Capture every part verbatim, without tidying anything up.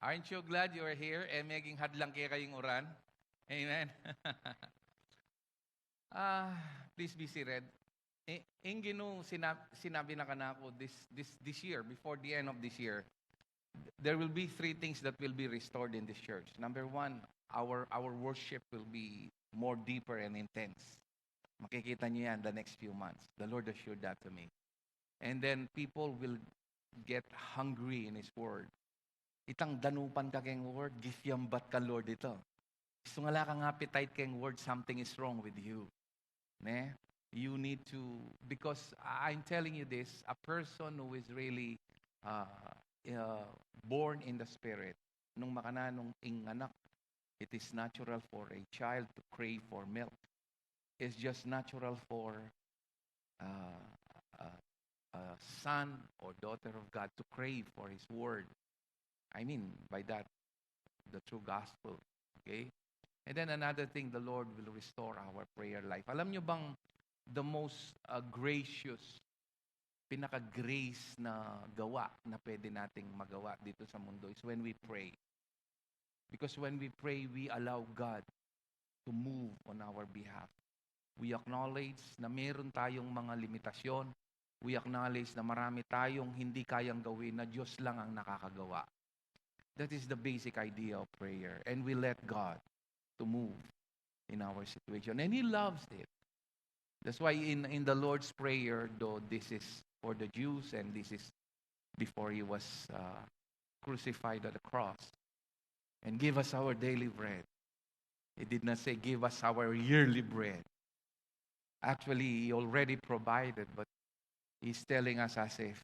Aren't you glad you are here? E maging hadlang kekayu ing uran. Amen. Ah, please be seated. I-, ing Ginu, sina-, sinabi na kanaku this, this, this year, before the end of this year, there will be three things that will be restored in this church. Number one, our, our worship will be more deeper and intense. Makikita niyo yan the next few months. The Lord assured that to me. And then people will get hungry in His Word. Itang danupan ka keng Word, gifyambat ka, Lord, ito. Sung ala kang appetite keng Word, something is wrong with you. Ne? You need to, because I'm telling you this, a person who is really uh, uh, born in the Spirit, nung makananu nung ing anak, it is natural for a child to crave for milk. It's just natural for uh, uh, uh, son or daughter of God to crave for His Word. I mean, by that, the true gospel. Okay? And then another thing, the Lord will restore our prayer life. Alam nyo bang the most uh, gracious, pinaka-grace na gawa na pwede nating magawa dito sa mundo is when we pray. Because when we pray, we allow God to move on our behalf. We acknowledge na meron tayong mga limitasyon. We acknowledge na marami tayong hindi kayang gawin, na Diyos lang ang nakakagawa. That is the basic idea of prayer. And we let God to move in our situation. And He loves it. That's why in, in the Lord's Prayer, though this is for the Jews and this is before He was uh, crucified at the cross, and give us our daily bread. He did not say, "Give us our yearly bread." Actually, He already provided, but He's telling us as if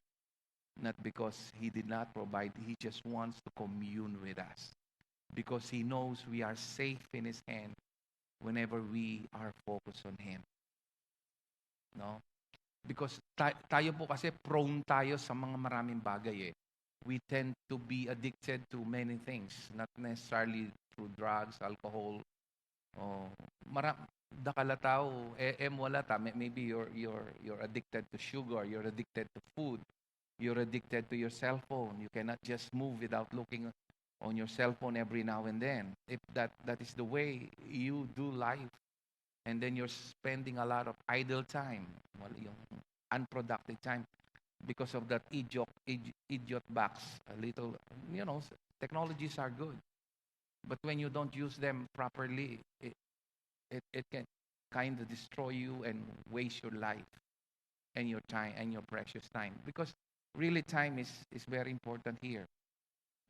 not because He did not provide, He just wants to commune with us because He knows we are safe in His hand whenever we are focused on Him. No? Because ta- tayo po kasi prone tayo sa mga maraming bagay eh. We tend to be addicted to many things, not necessarily through drugs, alcohol. Oh, mara- dakal a tau, e, e mu ala ta, may- maybe you're, you're, you're addicted to sugar, you're addicted to food, you're addicted to your cell phone. You cannot just move without looking on your cell phone every now and then. If that, that is the way you do life, and then you're spending a lot of idle time, well, yung unproductive time because of that idiot, id- idiot box. A little, you know, technologies are good, but when you don't use them properly, it, it, it can kind of destroy you and waste your life and your time and your precious time. Because really, time is, is very important here.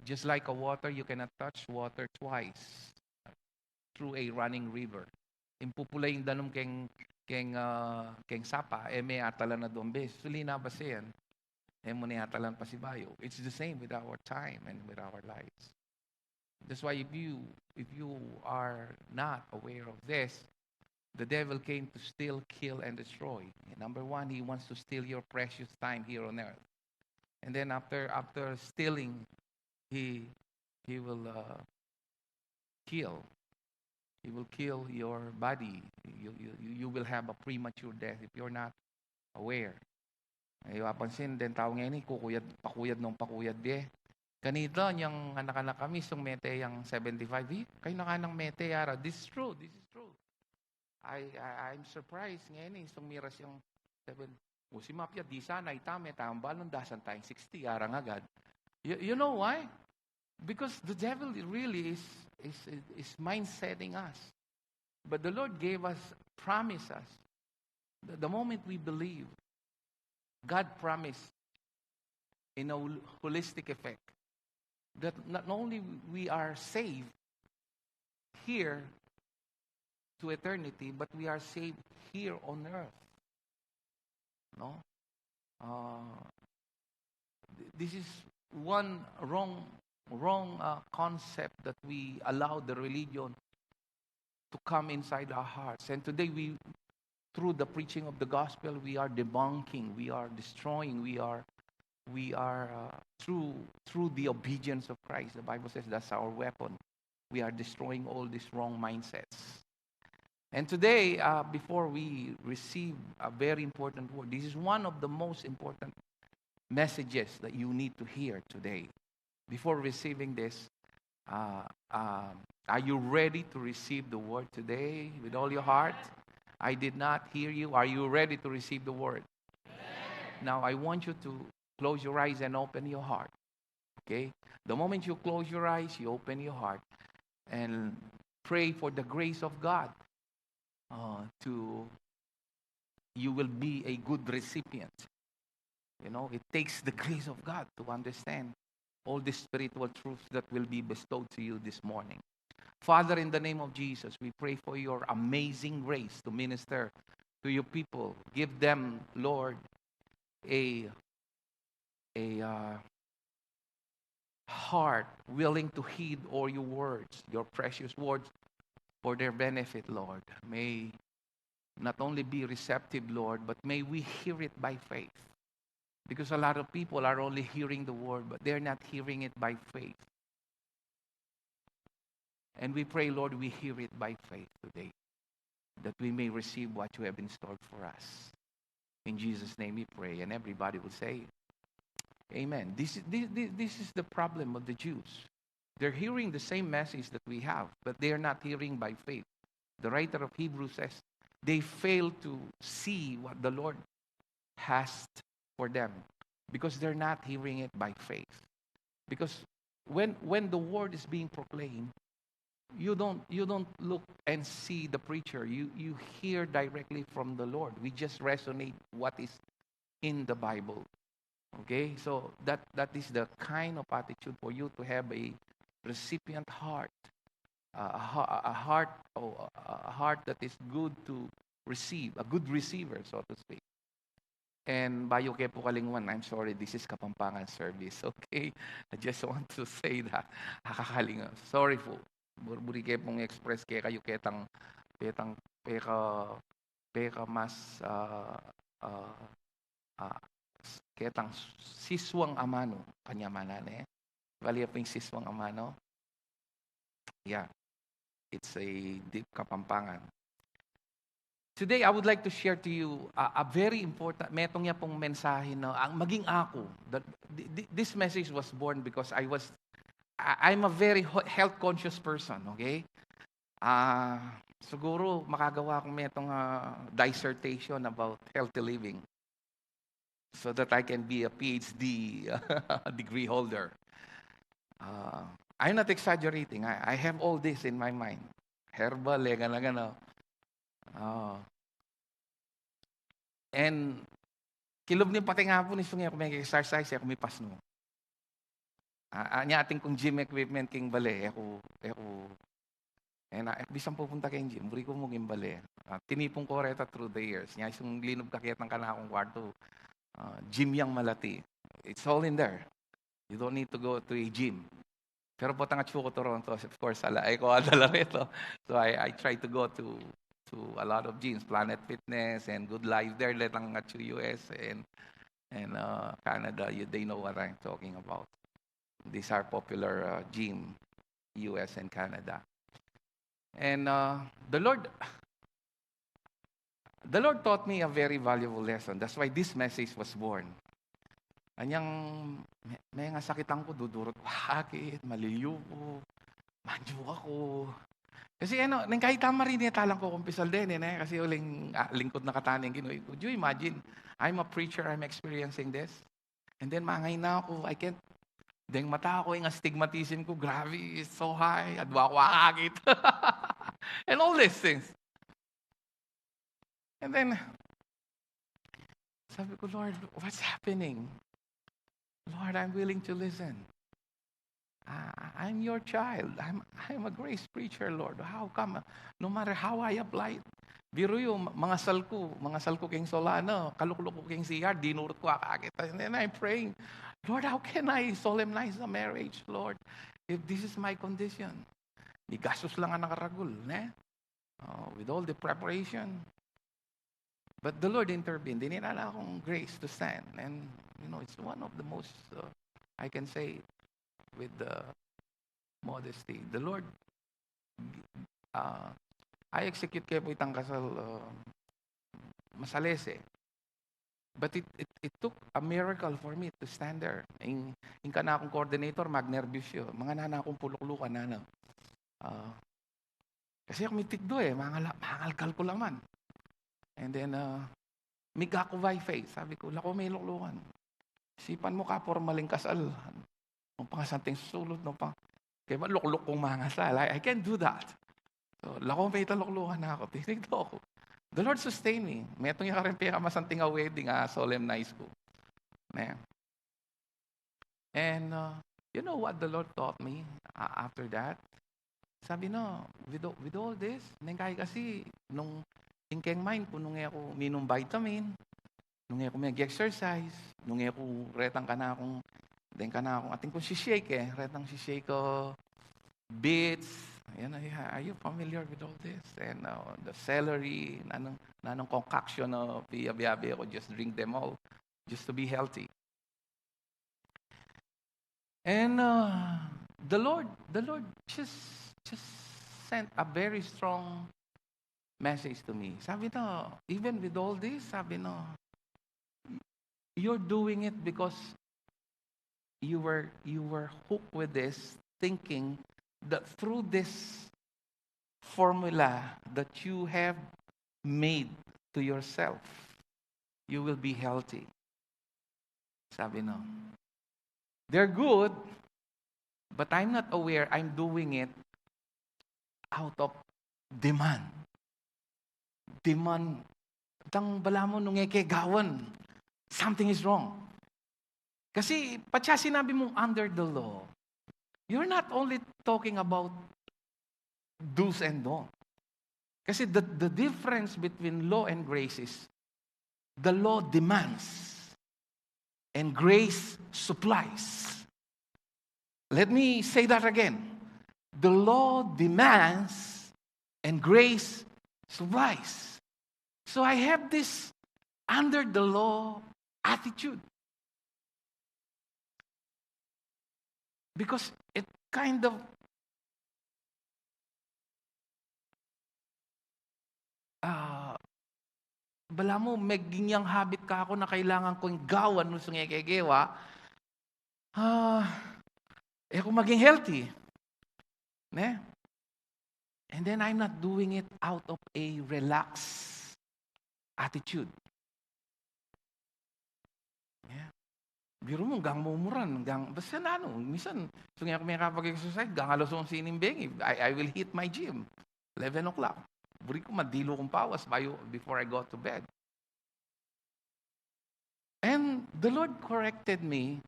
Just like a water, you cannot touch water twice through a running river. Impupula ing danum keng, keng, uh, keng sapa, e me atalan na dua bes. Suli na ba siyan? E mu ne atalan pasibayu. It's the same with our time and with our lives. That's why if you, if you are not aware of this, the devil came to steal, kill, and destroy. Number one, he wants to steal your precious time here on earth. And then after, after stealing, he, he will uh, kill. He will kill your body. You, you, you will have a premature death if you're not aware. Ay, mapansin den tau ngeni, kukuyad, pakuyad nung pakuyad bie. Kanita, nyang anak-anak kami, sung mete yang seventy-five, eh, kayu na kanang mete, ara. This is true, this is true. I, I, I'm surprised ngeni, sung miras yang seven. O si mapya, di sana, ita me, tambalan, dasan tayong sixty, arang agad. You, you know why? Because the devil really is, is, is mind setting us. But the Lord gave us promises. The, the moment we believe, God promised in a hol- holistic effect that not only we are saved here to eternity, but we are saved here on earth. No? Uh, th- this is one wrong, wrong uh, concept that we allow the religion to come inside our hearts. And today, we, through the preaching of the gospel, we are debunking, we are destroying, we are, we are uh, through through the obedience of Christ. The Bible says that's our weapon. We are destroying all these wrong mindsets. And today, uh, before we receive a very important word, this is one of the most important messages that you need to hear today. Before receiving this, Uh, uh, are you ready to receive the word today with all your heart? I did not hear you. Are you ready to receive the word? Now, I want you to close your eyes and open your heart. Okay? The moment you close your eyes, you open your heart and pray for the grace of God, uh, to you will be a good recipient. You know, it takes the grace of God to understand all the spiritual truths that will be bestowed to you this morning. Father, in the name of Jesus, we pray for your amazing grace to minister to your people. Give them, Lord, a a uh, heart willing to heed all your words, your precious words, for their benefit, Lord. May not only be receptive, Lord, but may we hear it by faith. Because a lot of people are only hearing the word, but they're not hearing it by faith. And we pray, Lord, we hear it by faith today, that we may receive what you have in store for us. In Jesus' name we pray. And everybody will say, Amen. This, this, this, this is the problem of the Jews. They're hearing the same message that we have, but they are not hearing by faith. The writer of Hebrews says they fail to see what the Lord has for them because they're not hearing it by faith. Because when, when the word is being proclaimed, you don't, you don't look and see the preacher. You, you hear directly from the Lord. We just resonate what is in the Bible. Okay? So that, that is the kind of attitude for you to have a recipient heart. Uh, a, hea- a heart, oh, a a heart that is good to receive, a good receiver, so to speak. And bayu ke pu kalinguan, I'm sorry, this is Kapampangan service, okay? I just want to say that. Akakalinga. Sorry pu. Bur-, buri ke pung express kekayu ketang, ketang, peka, peka mas, ah, ah, ah, s- ketang siswang amanu, kanya mana ne. Bali ya pu ing siswang amanu. Yeah. It's a deep Kapampangan. Today, I would like to share to you a, a very important, metung ya pung mensahe na, ang maging aku. That, th- th- this message was born because I was, I, I'm a very ho- health conscious person, okay? Ah, siguro makagawa akong metung, ah, dissertation about healthy living so that I can be a P H D degree holder. Uh, I'm not exaggerating. I, I have all this in my mind. Herbal, eh, gana-gana. Oh. And kilub ni pati nga pu ni sunge aku me-exercise, aku mipasnu. Ah, ah, nya atin kung gym equipment king bale, aku, aku, eh, na, eh, bisan pupunta keng gym, buri ku mu king bale. Ah, tinipun ku reta through the years. Nya isung linub ka ketang kanakung kwartu, ah, gym yang malati. It's all in there. You don't need to go to a gym. Pero potang atsu ku Toronto, of course, ala, ay ko adala reto. So I, I try to go to, to a lot of gyms, Planet Fitness and Good Life. There, letang atsu U S and, and, uh, Canada, you, they know what I'm talking about. These are popular, uh, gym, U S and Canada. And, uh, the Lord, the Lord taught me a very valuable lesson. That's why this message was born. Anyang me, mengasakitan ku, dudurut ku akit, maliliu ku, manju aku. Kasi ano, neng kahit tama rin, eh, talang ku kumpisal din, eh, kasi uling, ah, lingkod na katan ing Ginu. Could you imagine? I'm a preacher, I'm experiencing this. And then, mangay na aku, I can't, deng mata ku, ing astigmatism ku, grabe, it's so high, adwa ku akakit. And all these things. And then, sabi ku, "Lord, what's happening? Lord, I'm willing to listen. I, I'm your child. I'm, I'm a grace preacher, Lord. How come, uh, no matter how I apply it?" Biru yu, ma-, mangasal ku, mangasal ku keng Solano, kalukluk ku keng C R, dinurut ku akakit. And then I'm praying, "Lord, how can I solemnize the marriage, Lord, if this is my condition?" Migastus lang a nakaragul, ne? Oh, with all the preparation. But the Lord intervened. Dinan na akung grace to stand. And, you know, it's one of the most, uh, I can say, with the modesty, the Lord, uh, I execute ke pu itang kasal, uh, masalese. But it, it, it took a miracle for me to stand there. Ing, ing kanakung coordinator, magnerbiyos yu. Manganan na kung puluklukan na, no? Ah, kasi aku mitigdo e, mangal-, mangalkal ku la man. And then, ah, migga ku by faith. Sabi ku, "Lako me luklukan." Isipan mu ka, pormal ing kasal. Nung pangasanting sulut, nung pang-, kaya ba lukluk kung mangasal? I, I can't do that. So, lako me ita luklukan na aku. Tinigdo ku. The Lord sustained me. Metung ya karin pekamasanting a wedding, ah, solemnize ku. Ne? And, uh, you know what the Lord taught me, uh, after that? Sabi na, with, a- with all this, neng kaya kasi, nung, in keng mind ku, nung e ku minum vitamin, nung e ku mag-exercise, nung e ku retang kanakung, deng kanakung, atin kung sishake e, retang sishake ko, beets, yan, are you familiar with all this? And, uh, the celery, nanung, nanung concoction na piyabe-yabe ku, just drink them all, just to be healthy. And, uh, the Lord, the Lord just, just sent a very strong message to me. Sabi na, even with all this, sabi na, "You're doing it because you were, you were hooked with this, thinking that through this formula that you have made to yourself, you will be healthy." Sabi na, "They're good, but I'm not aware I'm doing it out of demand." Demand. Tang balamu nung e ke gawan, something is wrong. Kasi patse sinabi mung under the law, you're not only talking about do's and don't. Kasi the, the difference between law and grace is the law demands and grace supplies. Let me say that again. The law demands and grace supplies. So I have this under the law attitude. Because it kind of, ah, balamu, maging yang habit ka ku na kailangan kung gawan nung sung e ke gewa, ah, e ku maging healthy. Ne? And then I'm not doing it out of a relaxed attitude. Yeah. Biru mu, gang mumuran, gang, basta na, no, minsan, sung e ku mekapag-exercise, gang alas onse ning bengi, I, I will hit my gym. Eleven o'clock. Buri ku, madilu kung pawas bayu, before I go to bed. And the Lord corrected me.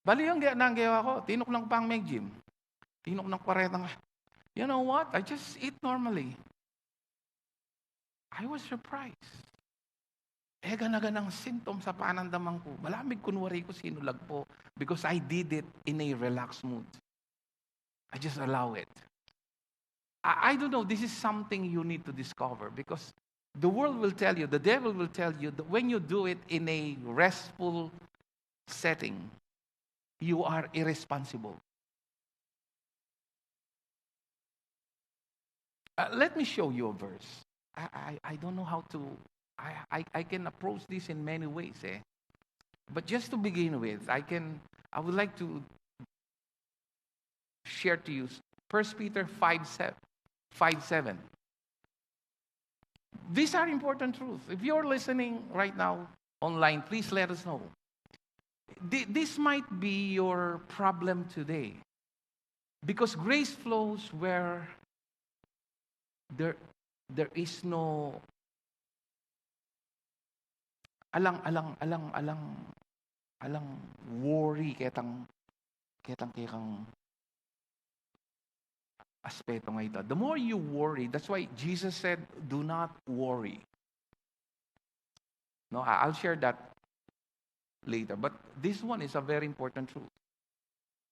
Bali, yang ge-, nang gewa ku, tinuknang pang mag-gym. Tinuknang kwarenta nga. You know what? I just eat normally. I was surprised. E gana-ganang symptoms a panandaman ku. Balamu, kunwari ku sinulag pu, because I did it in a relaxed mood. I just allow it. I, I don't know, this is something you need to discover, because the world will tell you, the devil will tell you that when you do it in a restful setting, you are irresponsible. Uh, let me show you a verse. I, I, I don't know how to, I, I, I can approach this in many ways, eh. But just to begin with, I can, I would like to share to you First Peter five seven, five seven. These are important truths. If you're listening right now online, please let us know. Th-, this might be your problem today. Because grace flows where there, there is no alang, alang, alang, alang, alang worry ketang, ketang kekang aspeto nga ita. The more you worry, that's why Jesus said, "Do not worry." No, I-, I'll share that later. But this one is a very important truth.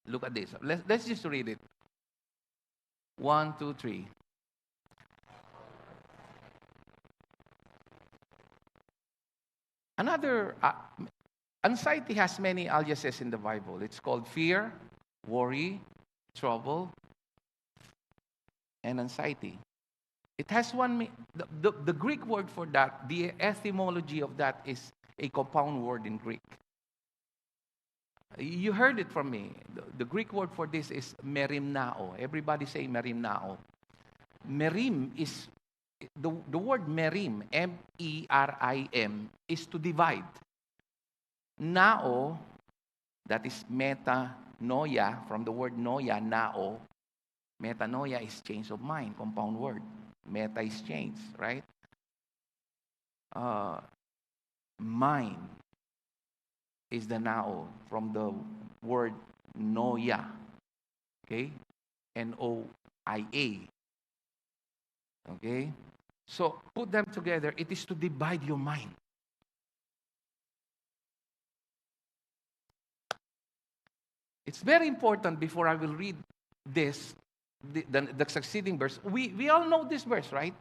Look at this. Let's, let's just read it. One, two, three. Another, uh, anxiety has many aliases in the Bible. It's called fear, worry, trouble, and anxiety. It has one, mi-, the, the, the Greek word for that, the etymology of that is a compound word in Greek. You heard it from me. The, the Greek word for this is merimnao. Everybody say merimnao. Merim is, the, the word merim, M E R I M, is to divide. Nao, that is metanoia, from the word noia, nao. Metanoia is change of mind, compound word. Meta is change, right? Uh, mind is the nao, from the word noia. Okay? N O I A. Okay? So, put them together. It is to divide your mind. It's very important. Before I will read this, the, the, the succeeding verse, we, we all know this verse, right?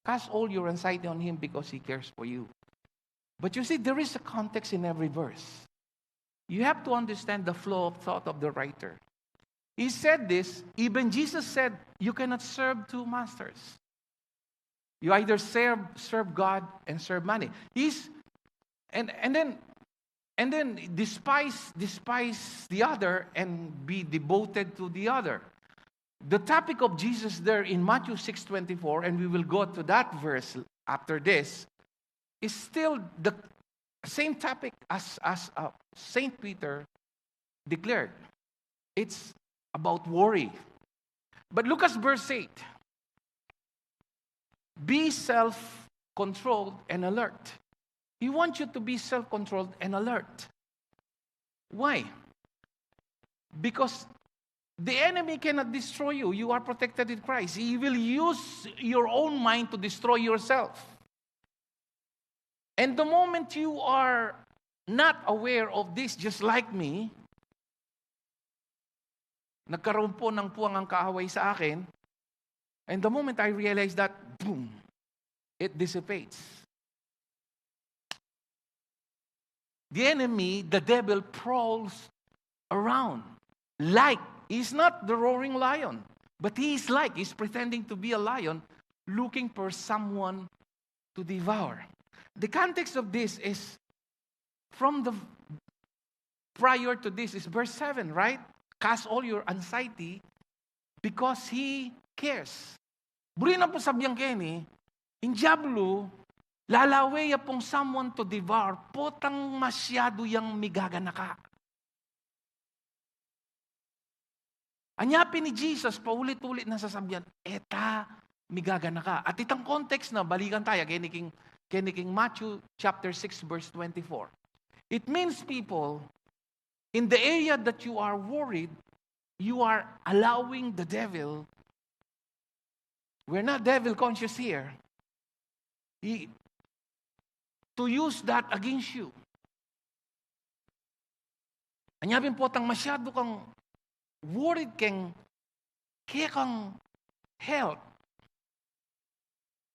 "Cast all your anxiety on him because he cares for you." But you see, there is a context in every verse. You have to understand the flow of thought of the writer. He said this, even Jesus said, "You cannot serve two masters. You either serve, serve God and serve money." He's, and, and then, and then despise, despise the other and be devoted to the other. The topic of Jesus there in Matthew six twenty-four, and we will go to that verse after this, is still the same topic as, as, uh, Saint Peter declared. It's about worry. But look at verse eight. "Be self-controlled and alert." He wants you to be self-controlled and alert. Why? Because the enemy cannot destroy you. You are protected in Christ. He will use your own mind to destroy yourself. And the moment you are not aware of this, just like me, nagkaroon po ng puwang ang kaaway sa akin, and the moment I realize that, boom, it dissipates. The enemy, the devil, prowls around like he's not the roaring lion, but he is like, he's pretending to be a lion looking for someone to devour. The context of this is from the, prior to this is verse seven, right? "Cast all your anxiety because he cares." Buri na pu sabian keni, ing diablo, lalawe ya pung someone to devour, potang masyadu yang migaganaka. Anya pin i Jesus, paulit-ulit na sasabian, "E ta migaganaka." At itang context na, balikan taya, keni king, keni king Matthew chapter six, verse twenty-four. It means, people, in the area that you are worried, you are allowing the devil, we're not devil conscious here, he, to use that against you. Anya pin potang masyadu kang worried keng, kekang health,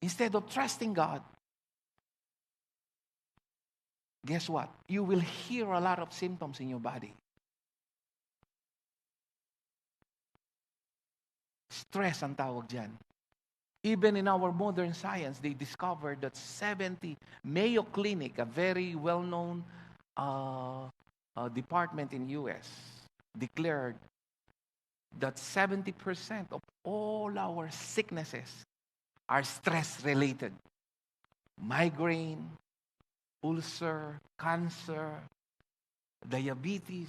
instead of trusting God, guess what? You will hear a lot of symptoms in your body. Stress ang tawag diyan. Even in our modern science, they discovered that seventy, Mayo Clinic, a very well-known, uh, uh, department in U S, declared that seventy percent of all our sicknesses are stress-related. Migraine, ulcer, cancer, diabetes.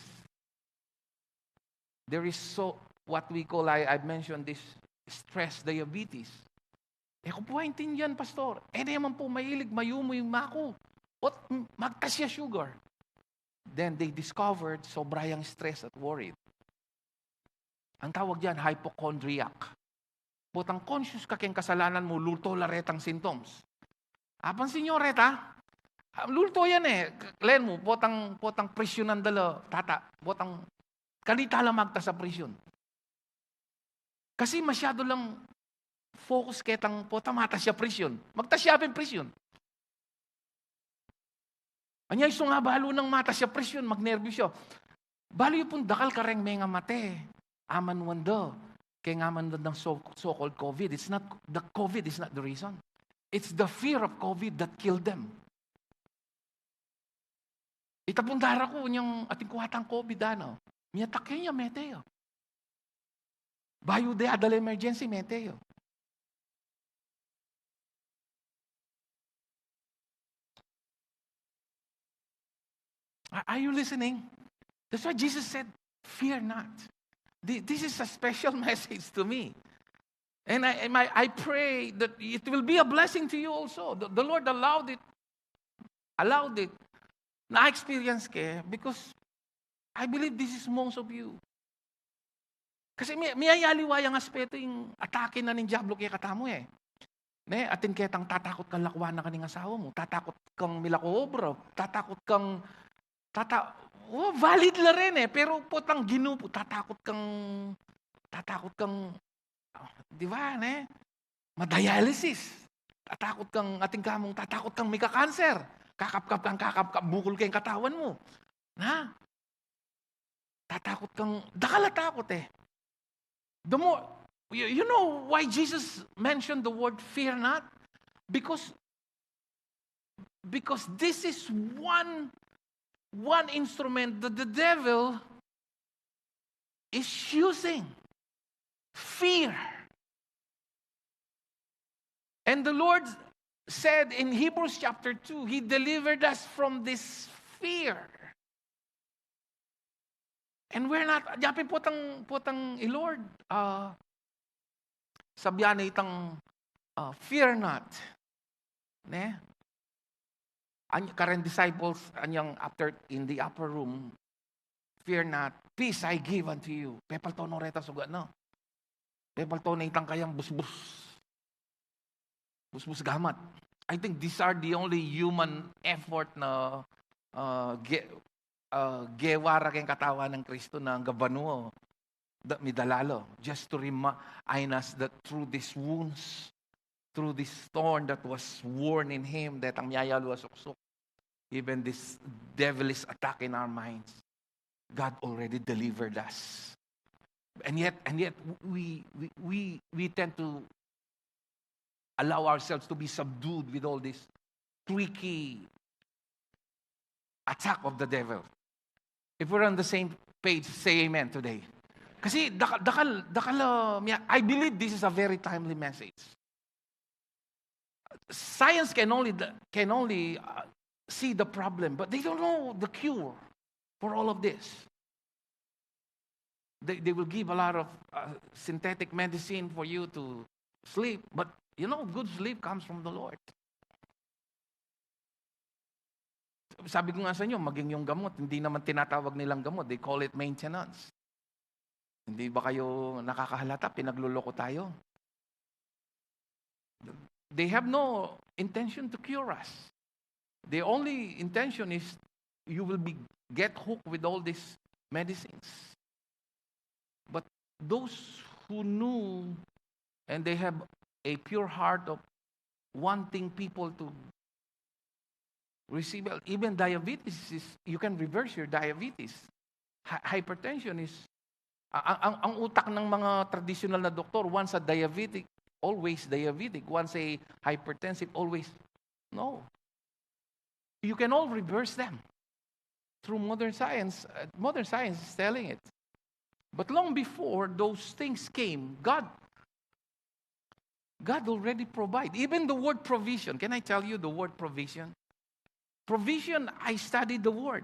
There is so, what we call, I, I mentioned this, stress diabetes. E ku pu aintindian, Pastor. E, naman pu mahilig mayumu ing ama ku. Ot, magtas ya sugar. Then they discovered, sobra yang stress at worried. Ang tawag diyan, hypochondriac. Potang conscious ka keng kasalanan mu, lulto la retang symptoms. Apansin yu reta? Ah, lulto yan e. Len mu, potang, potang presyunan da la, tata. Potang, kanita la magtas a presyon. Kasi masyadu lang focus ketang, potang matas ya presyon. Magtas ya pin presyon. Anya, isu nga balu nang matas ya presyon, magnerbiyos ya. Balu yu pung dakal kareng mengamate, aman wanda, keng aman wandang so, so-called COVID. It's not, the COVID is not the reason. It's the fear of COVID that killed them. Ita pung daraku, inyang atin kuwatang COVID, ano. Miyatak ya, mete ya. Bayu de adala emergency, mete ya. Are, are you listening? That's why Jesus said, "Fear not." Thi-, this is a special message to me. And I, and I, I pray that it will be a blessing to you also. The, the Lord allowed it. Allowed it. Na-experience ke because I believe this is most of you. Kasi mi, miyayaliwa yang aspeto ing atake na ning Diablo kekatamu, eh. Ne, atin ketang tatakut kang lakuan na ka ning asawa mu, tatakut kang milako obra, tatakut kang, tata-, oh, valid la rin, eh, pero potang Ginu pu, tatakut kang, tatakut kang, ah, di ba, ne? Ma-dialysis. Tatakut kang atin kamung, tatakut kang mika-cancer. Kakapkap kang kakapkap, bukul keng katawan mu. Na? Tatakut kang, dakal a takut, eh. The more, you, you know why Jesus mentioned the word "fear not"? Because, because this is one, one instrument that the devil is using. Fear. And the Lord said in Hebrews chapter two, He delivered us from this fear. And we're not, diyan pin potang, potang i Lord, ah, sabian na itang, ah, "Fear not." Ne? An-, karen disciples, anyang after in the upper room, "Fear not, peace I give unto you." Pepaltaw no reta suga, no? Pepaltaw na itang kayang busbus. Busbus gamat. I think these are the only human effort na, uh, ge-, uh, gewa ra keng katawan nang Kristo na angga banua da midala la. Just to remind us that through these wounds, through this thorn that was worn in him, detang miyayaliwa suksuk, even this devilish attack in our minds, God already delivered us. And yet, and yet we, we, we, we tend to allow ourselves to be subdued with all this tricky attack of the devil. If we're on the same page, say amen today. Kasi dakal, dakal, dakal, uh, miya-, I believe this is a very timely message. Science can only, can only, uh, see the problem, but they don't know the cure for all of this. They, they will give a lot of, uh, synthetic medicine for you to sleep, but, you know, good sleep comes from the Lord. Sabi ko nga sa inyo, maging yung gamot, hindi naman tinatawag nilang gamot. They call it maintenance. Hindi ba kayo nakakahalata? Pinagloloko tayo. They have no intention to cure us. The only intention is you will be, get hooked with all these medicines. But those who knew and they have a pure heart of wanting people to receive, even diabetes is, you can reverse your diabetes. Hy-, hypertension is, a-, ang, ang, ang utak ng mga tradisyonal na doktor, once a diabetic, always diabetic. Once a hypertensive, always. No. You can all reverse them through modern science. Uh, modern science is telling it. But long before those things came, God, God already provide. Even the word provision. Can I tell you the word provision? Provision, I studied the word.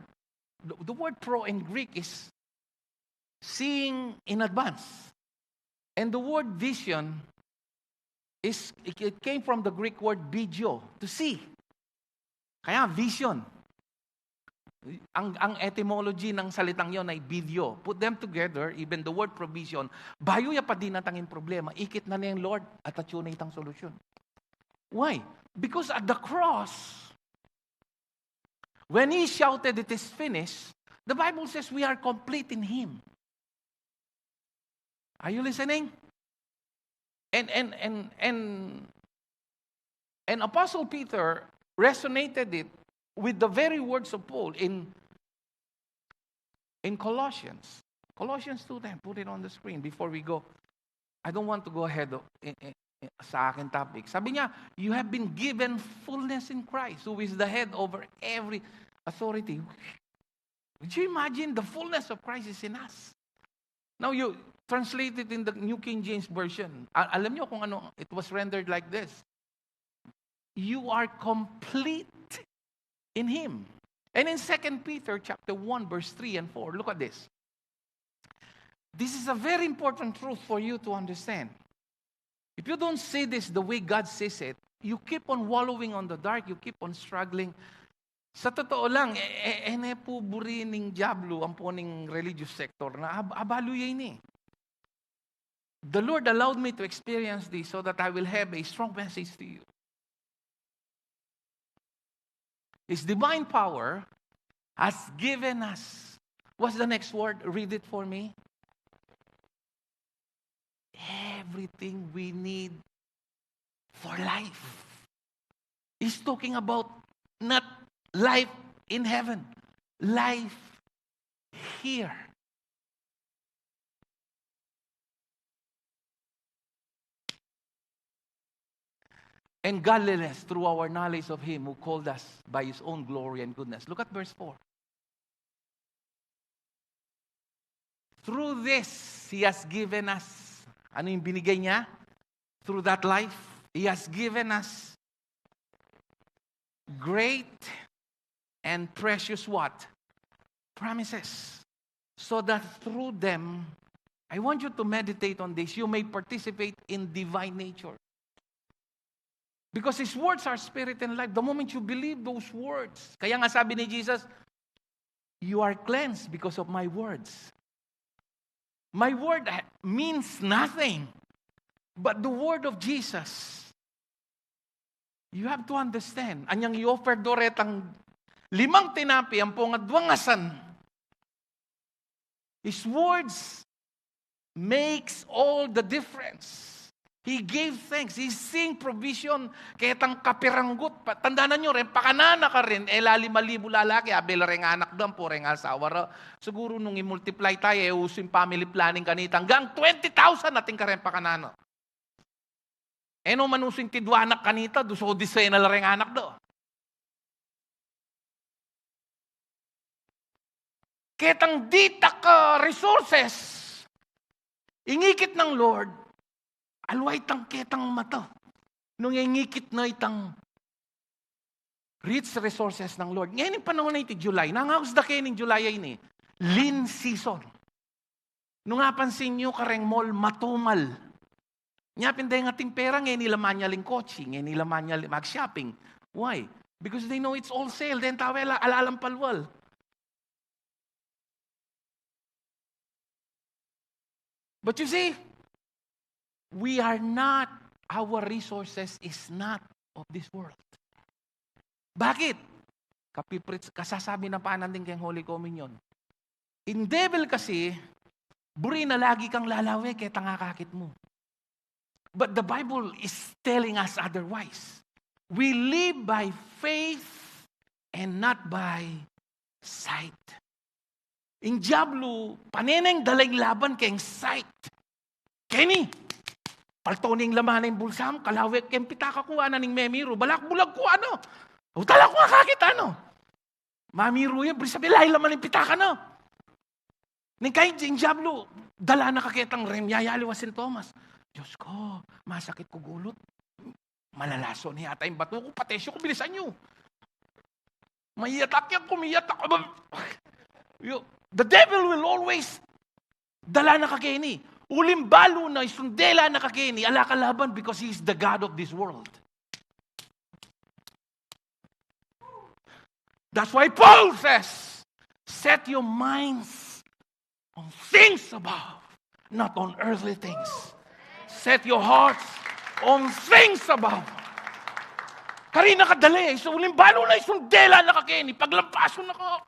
The, the word pro in Greek is seeing in advance. And the word vision is, it, it came from the Greek word vidio, to see. Kaya vision. Ang, ang etymology ng salitang yon ay video. Put them together, even the word provision, bayu ya pa dinatang ing problema, ikit na ne ing Lord at atyu na itang solusyon. Why? Because at the cross, when he shouted, "It is finished," the Bible says we are complete in him. Are you listening? And, and, and, and, and Apostle Peter resonated it with the very words of Paul in, in Colossians. Colossians two ten, put it on the screen before we go. I don't want to go ahead of, in, in, in, sa aking topic. Sabi niya, "You have been given fullness in Christ, who is the head over every authority." Would you imagine the fullness of Christ is in us? Now you translate it in the New King James Version. A-, alam niyo kung ano, it was rendered like this. You are complete in Him. And in Second Peter chapter one, verse three and four, look at this. This is a very important truth for you to understand. If you don't see this the way God sees it, you keep on wallowing on the dark, you keep on struggling. Sa totoo lang, e, e, e ne pu buri ning Diablo ampo ning religious sector na ab-, abalu ya ini. The Lord allowed me to experience this so that I will have a strong message to you. His divine power has given us. What's the next word? Read it for me. Everything we need for life. He's talking about not life in heaven, life here. And godliness through our knowledge of Him who called us by His own glory and goodness. Look at verse four. Through this, He has given us, ano yung binigay niya? Through that life, He has given us great and precious what? Promises. So that through them, I want you to meditate on this, you may participate in divine nature. Because His words are spirit and life. The moment you believe those words, kaya nga sabi ni Jesus, "You are cleansed because of my words." My word ha-, means nothing. But the word of Jesus, you have to understand. Anyang i-offer do retang limang tinape ampo nga duang asan. His words makes all the difference. He gave thanks. He's seeing provision ketang kapiranggut. Pa-, tandanan yu, reng pakanana karin, e la lima libu lalaki, abe la reng anak da, ampo reng asawa ra. Siguru nung i-multiply tayu, e usu ing family planning kanita. Anggang twenty thousand atin kareng pakanana. E no man usu ing tidwa anak kanita, dusu o disena la reng anak da. Ketang ditak a resources, ingikit nang Lord, aliwa itang ketang mata nung ingikit na itang rich resources ng Lord. Ngeni ing panaun a iti, July. Nangaus da keni ning July a ini. Lean season. Nung apansin yu kareng mall, matumal. Nya pin deng ating pera, ngeni la manyal ing kotse, ngeni la manyal mag-shopping. Why? Because they know it's all sale. Deng tau e la, ala lang palual. But you see, we are not, our resources is not of this world. Bakit? Kapiprit, kasasabi na pa nandin keng Holy Communion. Ing devil kasi, buri na lagi kang lalawe ketang akakit mu. But the Bible is telling us otherwise. We live by faith and not by sight. Ing diablo, pane neng dala ing laban keng sight. Keni, palto ning laman ning bulsa mu, kalawe keng pitaka ku, ana ning memiru, balak bulag ku, ano? Utal aku nga kakit, ano? Mamiru ya, buri sabi, lain laman ning pitaka na. Ning kain, ing diablo, dala na ka ketang reng yayaliwa San Tomas. Diyos ko, masakit ku gulut. Malalaso ne yata ing batu ku, patesyu ku, bilisan yu. Maiyatak ya, kumiyatak. You, the devil will always dala na ka keni. Uling balu na, isunde la na ka keni, ala ka laban because he is the god of this world. That's why Paul says, "Set your minds on things above, not on earthly things. Set your hearts on things above." Karina ka dali, so uling balu na, isunde la na ka keni, paglampasun na ka.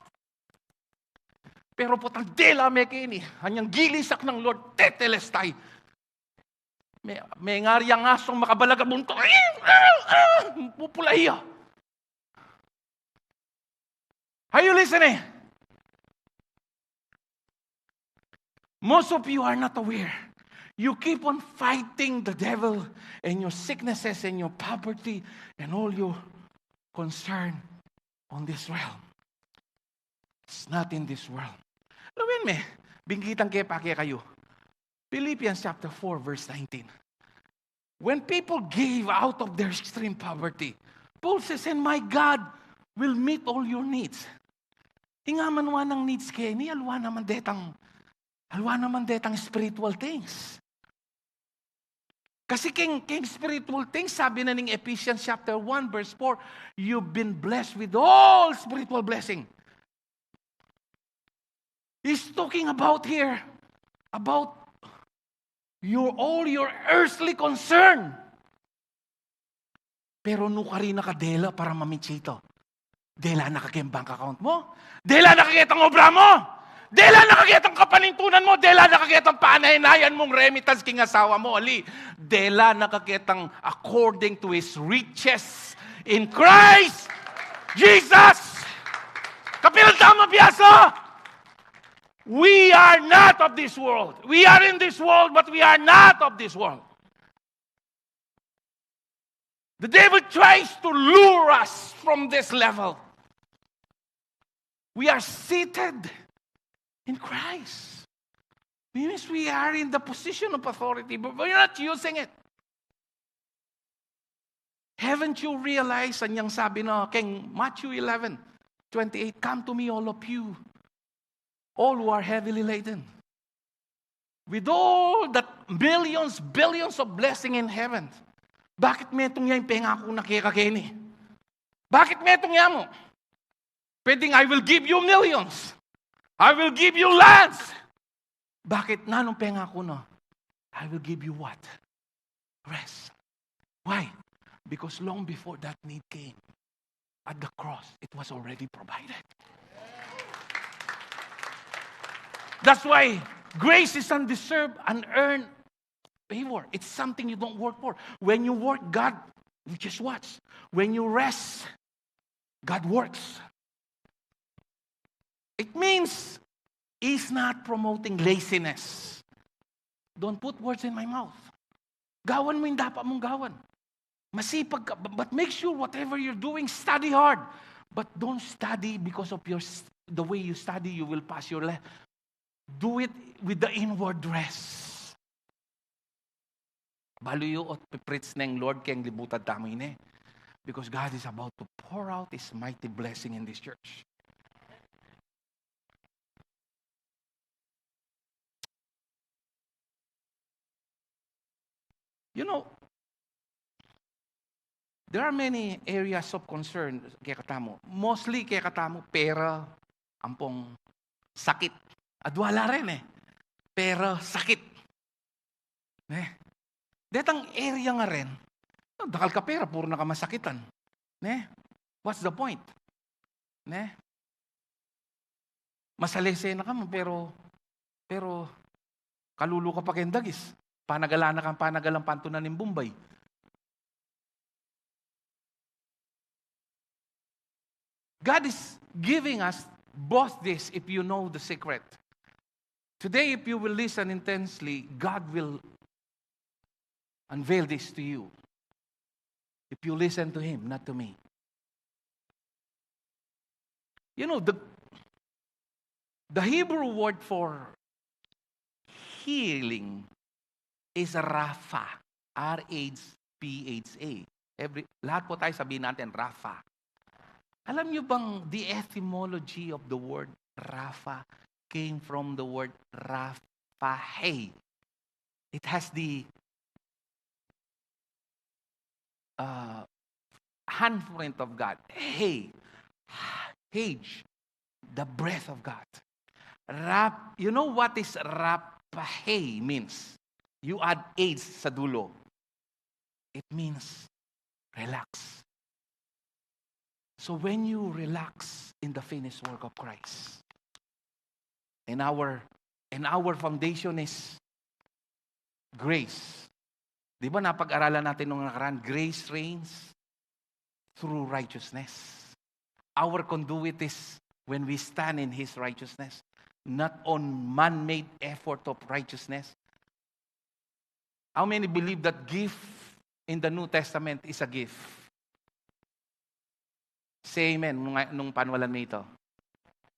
Pero potang dela me keni, anyang gilisak nang Lord, tetelestai. Me, mengari yang asong makabalag a buntu. Pupulai ya. Are you listening? Most of you are not aware. You keep on fighting the devil and your sicknesses and your poverty and all your concern on this realm. It's not in this world. Lawen me, binggitang ke pa kekayu. Philippians chapter four, verse nineteen. When people gave out of their extreme poverty, Paul says, "And my God will meet all your needs." Ing amanwa nang needs ke ini, aliwa naman detang, aliwa naman detang spiritual things. Kasi king, king spiritual things, sabi na ning Ephesians chapter one, verse four, "You've been blessed with all spiritual blessing." He's talking about here, about your, all your earthly concern. Pero nukarin na ka dela para mamit ya ita? Dela na ka keng bank account mu? Dela na ka ketang obra mu? Dela na ka ketang kapanintunan mu? Dela na ka ketang panaynayan mung remittance king asawa mu? Ali, dela na ka ketang according to his riches in Christ Jesus. Kapilan tamu mabiasa? We are not of this world. We are in this world, but we are not of this world. The devil tries to lure us from this level. We are seated in Christ. Means we are in the position of authority, but we're not using it. Haven't you realized, anyang sabi na keng Matthew eleven twenty-eight, "Come to me, all of you, all who are heavily laden." With all that millions, billions of blessing in heaven, bakit metung ya ing pengaku na keka keni? Bakit metung ya mu? Pwedeng, "I will give you millions. I will give you lands." Bakit? Nanung pengaku na? "I will give you what? Rest." Why? Because long before that need came, at the cross, it was already provided. That's why grace is undeserved, unearned favor. It's something you don't work for. When you work, God, just watch. When you rest, God works. It means He's not promoting laziness. Don't put words in my mouth. Gawan mu ing dapat mung gawan. Masipag ka, bu-, but make sure whatever you're doing, study hard. But don't study because of your s-, the way you study, you will pass your le-, do it with the inward rest. Balu yu, ot pi-preach neng Lord keng libutan tamu ini. Because God is about to pour out His mighty blessing in this church. You know, there are many areas of concern kekatamu. Mostly kekatamu, pera, ampong sakit. Adwa la rin e. Pera, sakit. Ne? Detang area ngeni, dakal ka pera, puru na ka masakitan. Ne? What's the point? Ne? Masalese na ka mu, pero, pero kalulu ka pa keng dagis. Panagalan na kang panagalan, pantunan ning Bombay. God is giving us both this, if you know the secret. Today, if you will listen intensely, God will unveil this to you. If you listen to Him, not to me. You know, the, the Hebrew word for healing is Rapha. R H P H A. Every, lahat po tayo sabihin natin, Rapha. Alam niyo bang the etymology of the word Rapha came from the word Raphahe? It has the, uh, handprint of God. He, Hage, the breath of God. Rap, you know what is Raphahe means? You add H sa dulo. It means relax. So when you relax in the finished work of Christ, and our, and our foundation is grace. Di ba napag-aralan natin nung nakaraan, grace reigns through righteousness. Our conduit is when we stand in His righteousness, not on man-made effort of righteousness. How many believe that gift in the New Testament is a gift? Say amen nung, nung panualan mi ito.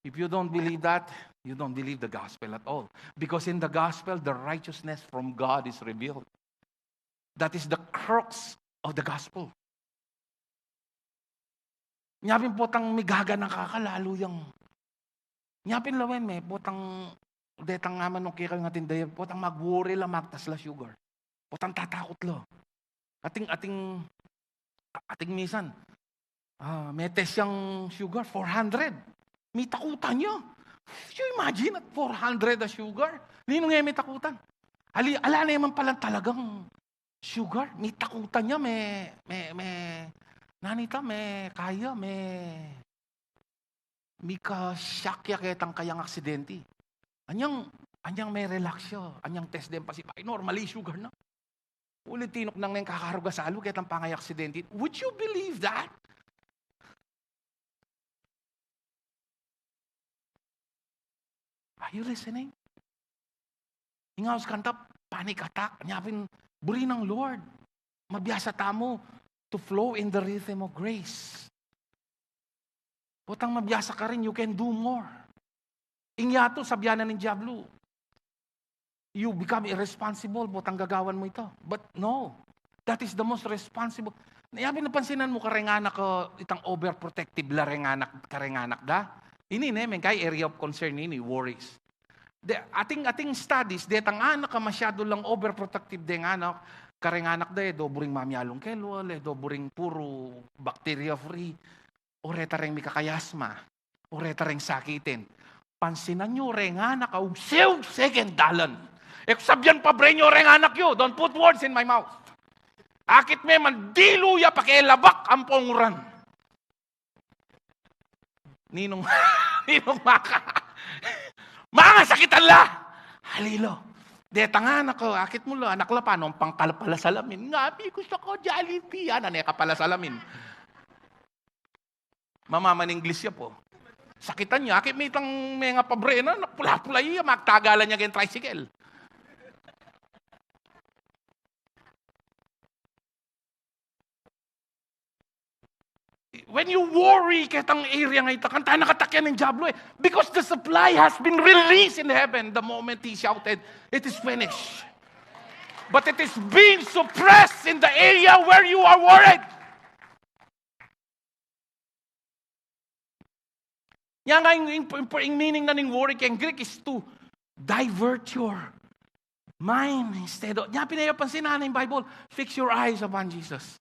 If you don't believe that, you don't believe the gospel at all. Because in the gospel, the righteousness from God is revealed. That is the crux of the gospel. Nya pin potang migaga na kaka, lalu yang. Nya pin lawen me, potang detang aman, okay, kayu nga tinda, potang mag-worry la, magtas la sugar. Potang tatakut la. Ating, ating, ating misan, ah, me-test yang sugar, four hundred. Mitakutan ya. You imagine at four hundred a sugar? Ninung e mitakutan? Ali, ala naman palang talagang sugar. Mitakutan ya, me, me, me, nanita, me, kaya, me, mika-shock ya ketang kayang aksidente. Anyang, anyang me-relax ya, anyang test den pasibayu, normal ya sugar na. Uli tinuknang neng kakarga salu ketang pangayaksidente. Would you believe that? Are you listening? Ing aus kanta, panic attack. Nya pin, buri nang Lord, mabiasa tamu to flow in the rhythm of grace. Potang mabiasa karin, you can do more. Ing yatu, sabian na ning diablu, you become irresponsible, potang gagawan mu ita. But no, that is the most responsible. Nya pin, napansinan mu kareng anak, uh, itang overprotective la reng anak, kareng anak da? Ini ne, mengkai area of concern ini, worries. De, ating, ating studies, detang anak a masyadu lang overprotective deng anak, kareng anak da, e do buring mamialung kelwal, e do buring puru bacteria free, o reta reng mikakayasma, o reta reng sakitin. Pansinan yu reng anak a ugse-ugse keng dalan. E ku sabian, pabre yu reng anak yu, don't put words in my mouth. Akit me mandilu ya pakelabak ampong uran. Ninung, ninung maka, mangasakitan la. Alilo. Detang anak, o, akit mu la, anak la, panu pang kala pala salamin? Ngabi ku sa ka Jollibee, ana ne ka pala salamin. Mamaman English ya pu. Sakitan ya, akit me itang menga pabre na, pula-pula ya, magtagalan ya keng tricycle. When you worry, ketang area nga ita, kanita nakatakyan ning diablu e. Because the supply has been released in heaven the moment he shouted, "It is finished." But it is being suppressed in the area where you are worried. Nya nga, ing, ing, ing, ing meaning na ning worry keng Greek is to divert your mind instead of, nya pin e yu pansinan ing Bible, fix your eyes upon Jesus.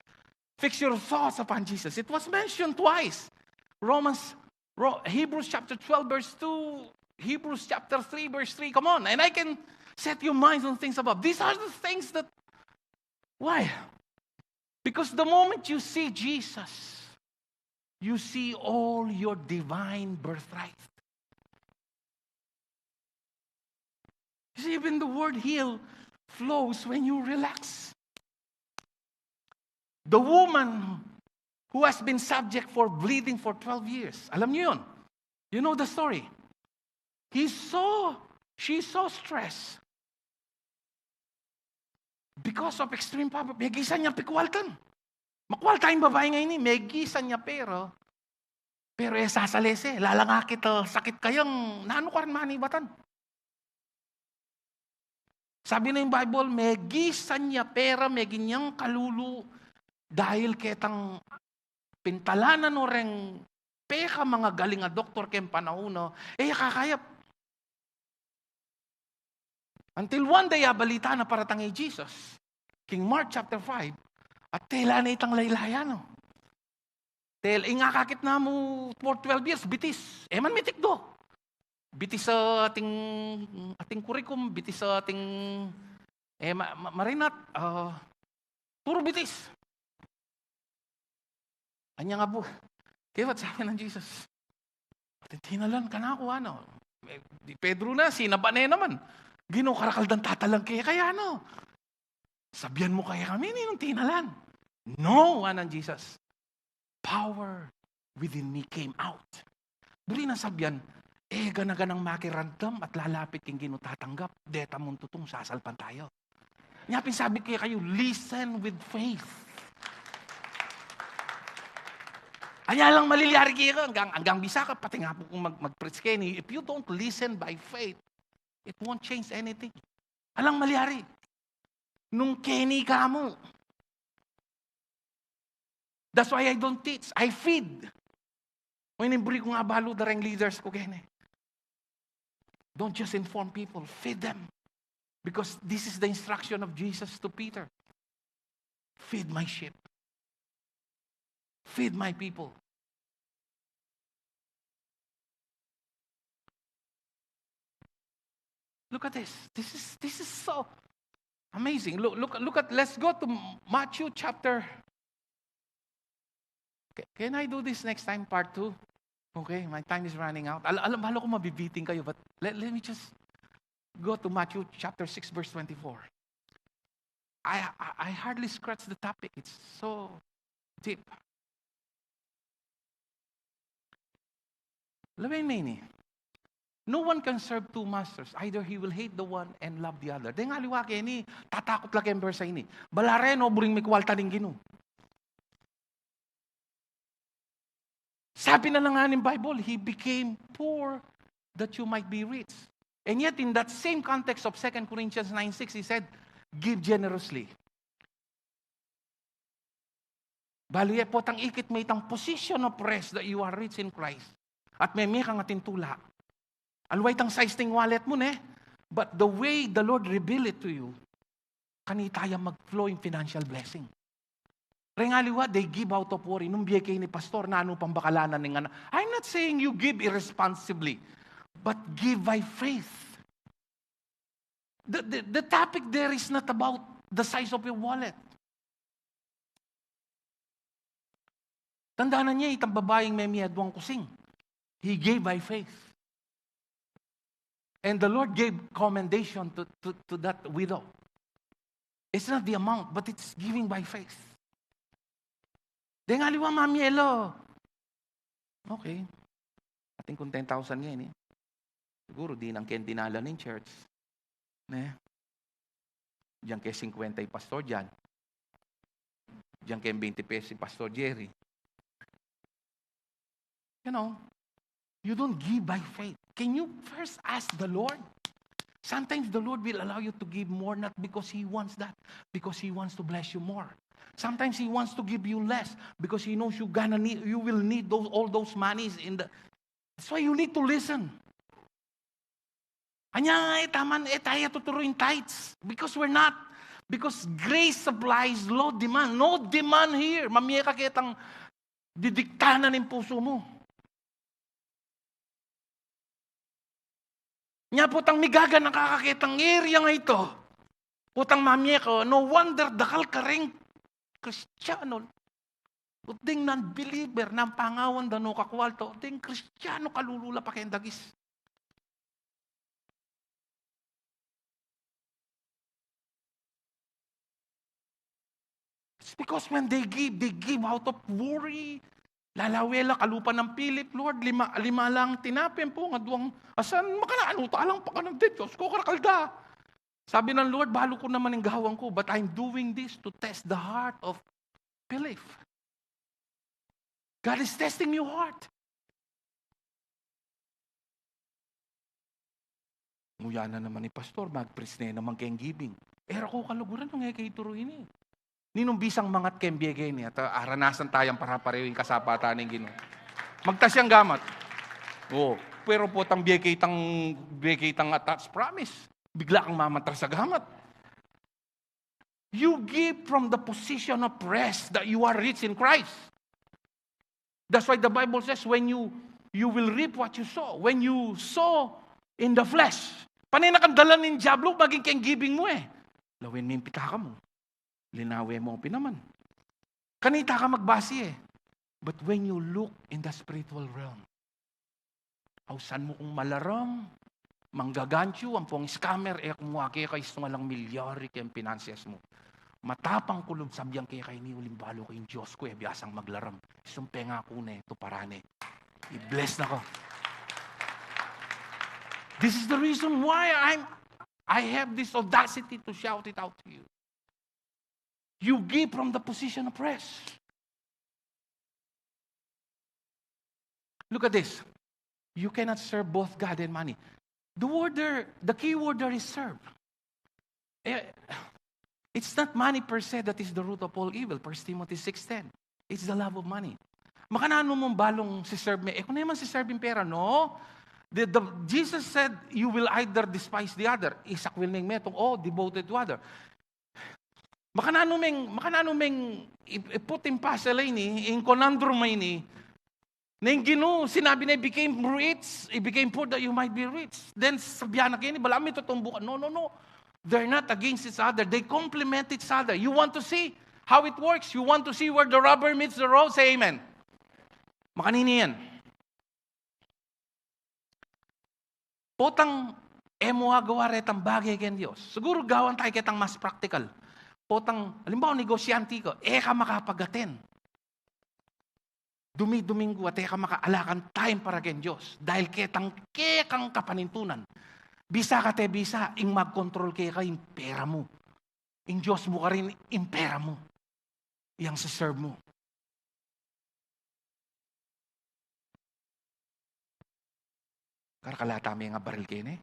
Fix your thoughts upon Jesus. It was mentioned twice. Romans, Ro-, Hebrews chapter twelve, verse two, Hebrews chapter three, verse three. Come on, and I can set your minds on things above. These are the things that, why? Because the moment you see Jesus, you see all your divine birthright. You see, even the word heal flows when you relax. The woman who has been subject for bleeding for twelve years. Alam niyo yun? You know the story. He so, she so stressed because of extreme poverty. Megisan ya pikualtan. Makualta ing babai nga ini, megisan ya pera, pero e sasalese, lalang akit, sakit kayang, nanu karin manibatan? Sabi na ing Bible, megisan ya pera, megin yang kalulu, dahil ketang pintalanan no reng peka mangagaling a doktor keng panaun na, e ya kakayap. Until one day, abalita na paratang i Jesus. King Mark chapter five, at tela na itang laylayan, no? Tel-, ing akakit na mu for twelve years, bitis. E man mitikdo. Bitis a ating, ating kurikum, bitis a ating, e, ma-, ma-, marinat, ah, puru bitis. Anya nga pu, kaya sabi nang Jesus, "Atin tinalan kanaku, ano?" E, i Pedro na, sinaba ne naman. "Ginu, karakal dang tatalan keka, ano? Sabian mu kaya kami, ninung tinalan?" "No," anang Jesus. "Power within me came out." Buri nang sabian, e gana-ganang makiramdam at lalapit king Ginu tatanggap, deta mung tutung sasalpantaya. Nya pin sabi ku kekayu, listen with faith. Anya alang malyari keka, anggang, anggang bisa ka, pati nga pu kung mag-, mag-preach keni, if you don't listen by faith, it won't change anything. Alang malyari. Nung keni ka mu. That's why I don't teach. I feed. Mayni buri kung abalu da reng leaders ku keni. Don't just inform people, feed them. Because this is the instruction of Jesus to Peter. Feed my sheep. Feed my people. Look at this. This is, this is so amazing. Look, look, look at, let's go to Matthew chapter. Okay, can I do this next time, part two? Okay, my time is running out. Al-, alam, alam ko mabibitin kayo, but let, let me just go to Matthew chapter six, verse twenty-four. I, I, I hardly scratch the topic. It's so deep. Lawen me ini. No one can serve two masters. Either he will hate the one and love the other. Deng aliwa keni, tatakut la keng berse ini. Balaran o buring mikwalta ning Ginu. Sabi na la ning Bible, he became poor that you might be rich. And yet, in that same context of Second Corinthians nine six, he said, "Give generously." Balu ye potang ikit me itang position of rest that you are rich in Christ. At meme kang atin tula. Aliwa itang size ning wallet mu, ne? But the way the Lord reveal it to you, kanita yang mag-flow ing financial blessing. Reng aliwa, they give out of worry. Nung bie keni pastor, nanu pang bakalanan ning anak. I'm not saying you give irresponsibly, but give by faith. The, the, the topic there is not about the size of your wallet. Tandanan ye itang babaing meme aduang kusing. He gave by faith. And the Lord gave commendation to, to, to that widow. It's not the amount, but it's giving by faith. Deng aliwa mamie la. Okay. Atin kung ten thousand ngeni. Siguru dinan ke dinalan ning church. Ne? Dinan ke singkwenta i Pastor Jan. Dinan ke beinte pesos i Pastor Jerry. You know, you don't give by faith. Can you first ask the Lord? Sometimes the Lord will allow you to give more, not because He wants that, because He wants to bless you more. Sometimes He wants to give you less because He knows you gonna need, you will need those, all those monies in the. That's why you need to listen. Anya, e ta man, e taya tuturu ing tithes. Because we're not. Because grace supplies, no demand. No demand here. Mamie ka ketang didiktanan ing pusu mu. Nya potang migaganaka ka ketang area a ito. Potang mamie ka, no wonder dakal kareng Kristiyanu. Uling non-believer, nung pangawan da no kakwalta, uling Kristiyanu kalulu la pa keng dagis. It's because when they give, they give out of worry. Lalawe la, kalupa nang Philip, Lord, lima, lima lang tinape, ampo nga duang asan, makananu ta lang pakananu, Dios ku, karakal da. Sabi ng Lord, balu ku naman ing gawan ku, but I'm doing this to test the heart of Philip. God is testing your heart. Nguya na naman i Pastor, mag-preach ne naman keng giving. E ra ku kaluguran nung e ke ituru ini. Ninung bisang mangat keng bie keni, at, ah, aranasan tayang pare-parehu ing kasapatan ning Ginu. Magtas yang gamat. O, pero potang bie ke itang, bie ke itang attached promise. Bigla kang mamatras a gamat. You give from the position of rest that you are rich in Christ. That's why the Bible says, when you, you will reap what you sow. When you sow in the flesh. Pane na kang dalan ning Diablo, maging keng giving mu e. Lawen me ing pitaka mu. Linawe mu pin naman. Kanita ka magbase e. But when you look in the spiritual realm, ausan mu kung malaram, manggagantiyu, ampong scammer, e kumuha keka istung alang milyari keng finances mu. Matapang ku lub sabyan keka ini uling balu ku ing Dios ku, e biasang maglaram. Istung pengaku ne, tuparan ne. I-bless na ka. This is the reason why I'm, I have this audacity to shout it out to you. You give from the position of rest. Look at this. You cannot serve both God and money. The word there, the key word there is serve. Eh, it's not money per se that is the root of all evil, First Timothy six ten. It's the love of money. Makananu mung balung si-serve me, e ku ne man si-serve ing pera, no? The, the, Jesus said, "You will either despise the other." Isakwil ne ing metung, o devoted to other. Makananu meng, makananu meng i-, i-put in puzzle ini, in conundrum ini, na ing Ginu, sinabi na, "He became rich, he became poor that you might be rich." Then, sabian na keni, "Balamu mitutumbu ka." No, no, no. They're not against each other. They complement each other. You want to see how it works? You want to see where the rubber meets the road? Say amen. Makanini yan. Potang e mu agawa retang bage keng Dios. Siguru gawan tayu ketang mas praktikal. Potang, alimbawa, negosyante ka, e ka makapag-attend dumi-Duminggu at e ka maka-, ala kang time para keng Dios. Dahil ketang kekang kapanintunan. Bisa ka at e bisa, ing magkontrol keka ing pera mu. Ing Dios mu karin ing pera mu. Yang se-serve mu. Karakalata me nga baril keni.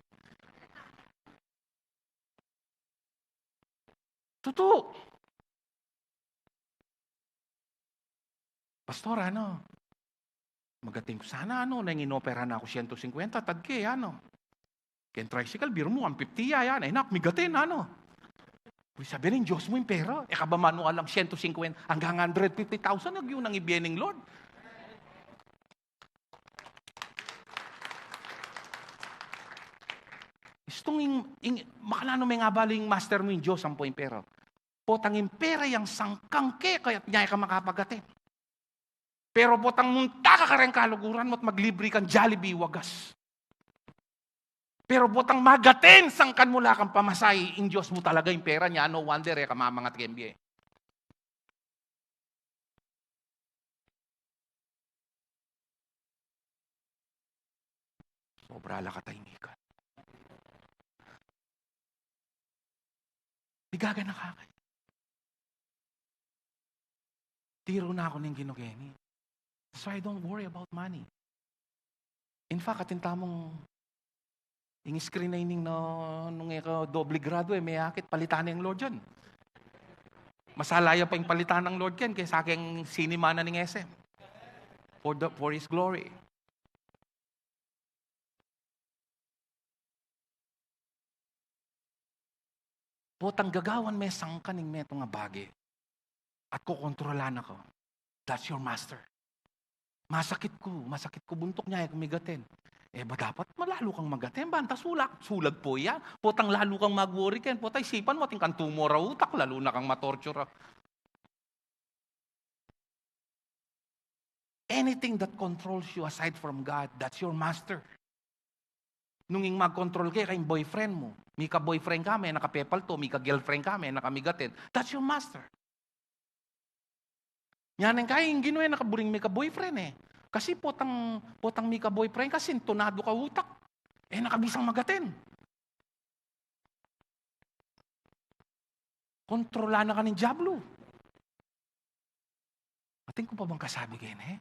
Tutu. Pastor, ano? Mag-attend ku sana, ano, neng inopera na ku siento singkwenta, tagke, ano. Keng tricycle, biru mu, one fifty ya, yan. Ay, nak, migatin, ano. Uy, sabi ning Dios mu ing pera. E ka ba manualang siento singkwenta anggang hundred fifty thousand, agyu nang ibie ning Lord. Istung ing, ing, makananu meng abalu ing master mu ing Dios ampo ing pera. Potang ing pera yang sangkang keka at nya e ka makapag-attend. Pero potang munta ka kareng kaluguran mu at maglibre kang Jollibee, wagas. Pero potang mag-attend sangkan mu la kang pamasahe, ing Dios mu talaga ing pera nya, no wonder e ka mamangat keng bie. Sobra la katahimikan. Di gaganaka kaya. Tiru na ku ning Ginu keni. That's why I don't worry about money. In fact, atin tamung ing screen na ining na nung e ka doble grado e, meyakit, palitan na ing Lord yan. Masala ya pa ing palitan nang Lord ken kesa keng cinema na ning S M. For the, for His glory. Potang gagawan me sangkan ing metung a bage at kokontrolan na ka, that's your master. Masakit ku, masakit ku buntuk, nya e ku migaten. E ba dapat malalu kang magaten? Banta sulag, sulag pu ya. Potang lalu kang mag-worry ken, pota isipan mu atin kang tumor a utak, lalu na kang matorture. Anything that controls you aside from God, that's your master. Nung ing magkontrol keka ing boyfriend mu, mika-boyfriend ka me, e na ka pepalto, mika-girlfriend ka me, e na ka migaten, that's your master. Nya neng kaya ing Ginu e na ka buring mika-boyfriend e. Kasi potang, potang mika-boyfriend ka, sintunadu ka utak, e na ka bisang magaten. Kontrolan na ka ning dyablu. Atin ku pa bang kasabi keni?